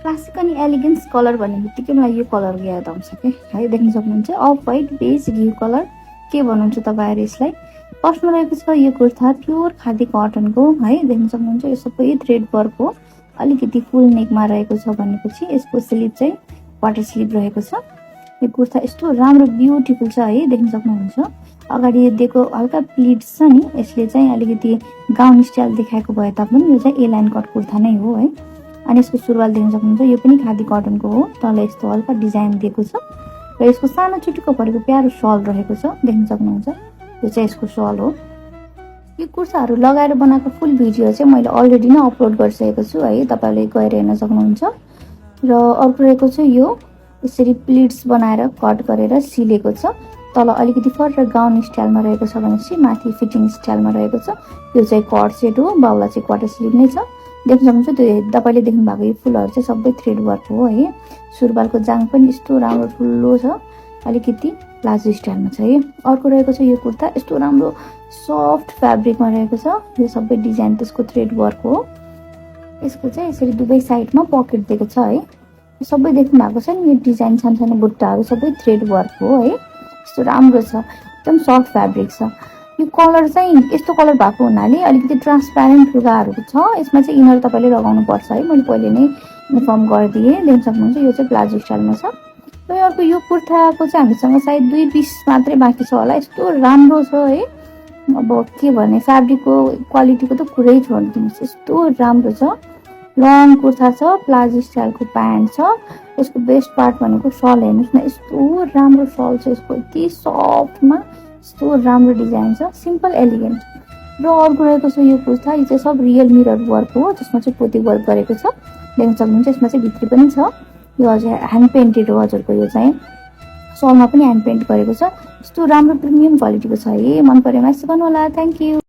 Classic अनि elegance colour भन्ने बित्तिकै मलाई यो कलरको याद आउँछ के है। देख्न सक्नुहुन्छ अफ व्हाइट बेज घिउ कलर के भन्नुहुन्छ तपाईँहरू यसलाई। फर्स्टमा रहेको छ यो कुर्ता प्योर खादी कटनको है। देख्न सक्नुहुन्छ यो सबै थ्रेड वर्क हो। अलिकति फुल नेकमा रहेको छ भनेपछि यसको स्लिभ चाहिँ वाटर स्लिभ रहेको छ। यो कुर्ता यस्तो राम्रो ब्युटिफुल छ है। देख्न सक्नुहुन्छ अगाडि दिएको हल्का प्लिट्स छ नि, यसले चाहिँ अलिकति गाउन स्टाइल देखाएको भए तापनि यो चाहिँ ए लाइन कट कुर्ता नै हो है। अनि यसको सुरुवाल देख्न सक्नुहुन्छ यो पनि खादी कटनको हो। तल यस्तो हल्का डिजाइन दिएको छ र यसको सानो चुटुक्क परेको प्यारो सल रहेको छ। देख्न सक्नुहुन्छ यो चाहिँ यसको सल हो। यो कुर्ताहरू लगाएर बनाएको फुल भिडियो चाहिँ मैले अलरेडी नै अपलोड गरिसकेको छु है, तपाईँले गएर हेर्न सक्नुहुन्छ। र अर्को रहेको छ यो यसरी प्लिट्स बनाएर कट गरेर सिलेको छ। तल अलिकति फरक गाउन स्टाइलमा रहेको छ भनेपछि माथि फिटिङ स्टाइलमा रहेको छ। यो चाहिँ कट सेट हो, बाउला चाहिँ क्वार्टर स्लिभ नै छ। देख्न सक्नुहुन्छ त्यो तपाईँले देख्नु भएको यो फुलहरू चाहिँ सबै थ्रेड वर्क हो है। सुरुवालको जाङ पनि यस्तो राम्रो ठुलो छ, अलिकति प्लाजो स्टाइलमा छ है। अर्को रहेको छ यो कुर्ता यस्तो राम्रो सफ्ट फ्याब्रिकमा रहेको छ। यो सबै डिजाइन त्यसको थ्रेड वर्क हो। यसको चाहिँ यसरी दुवै साइडमा पकेट दिएको छ है। सबै देख्नु भएको छ नि यो डिजाइन सानो सानो बुट्टाहरू सबै थ्रेड वर्क हो है। यस्तो राम्रो छ, एकदम सफ्ट फ्याब्रिक छ। यो कलर चाहिँ यस्तो कलर भएको हुनाले अलिकति ट्रान्सप्यारेन्ट लुगाहरू छ, यसमा चाहिँ इनर तपाईँले लगाउनु पर्छ है। मैले पहिले नै इन्फर्म गरिदिएँ। देख्न सक्नुहुन्छ यो चाहिँ प्लाजो स्टाइलमा छ। र अर्को यो कुर्ताको चाहिँ हामीसँग सायद 2 पिस मात्रै बाँकी छ होला। यस्तो राम्रो छ है। अब के भने फ्याब्रिकको क्वालिटीको त कुरै छोडिदिनुहोस्, यस्तो राम्रो छ। लङ कुर्ता छ, प्लाजो स्टाइलको प्यान्ट छ। यसको बेस्ट पार्ट भनेको सल हेर्नुहोस् न, यस्तो राम्रो सल छ यसको, यति सफ्टमा यस्तो राम्रो डिजाइन छ, सिम्पल एलिगेन्ट। र अर्को रहेको छ यो कुर्ता, यो चाहिँ सब रियल मिरर वर्क हो, जसमा चाहिँ पोती वर्क गरेको छ। देख्न सक्नुहुन्छ यसमा चाहिँ भित्री पनि छ। यो अझै ह्यान्ड पेन्टेड हो हजुरको, यो चाहिँ सलमा पनि ह्यान्ड पेन्ट गरेको छ। यस्तो राम्रो प्रिमियम क्वालिटीको छ है। मन परेमा यस्तो गर्नु होला। Thank you.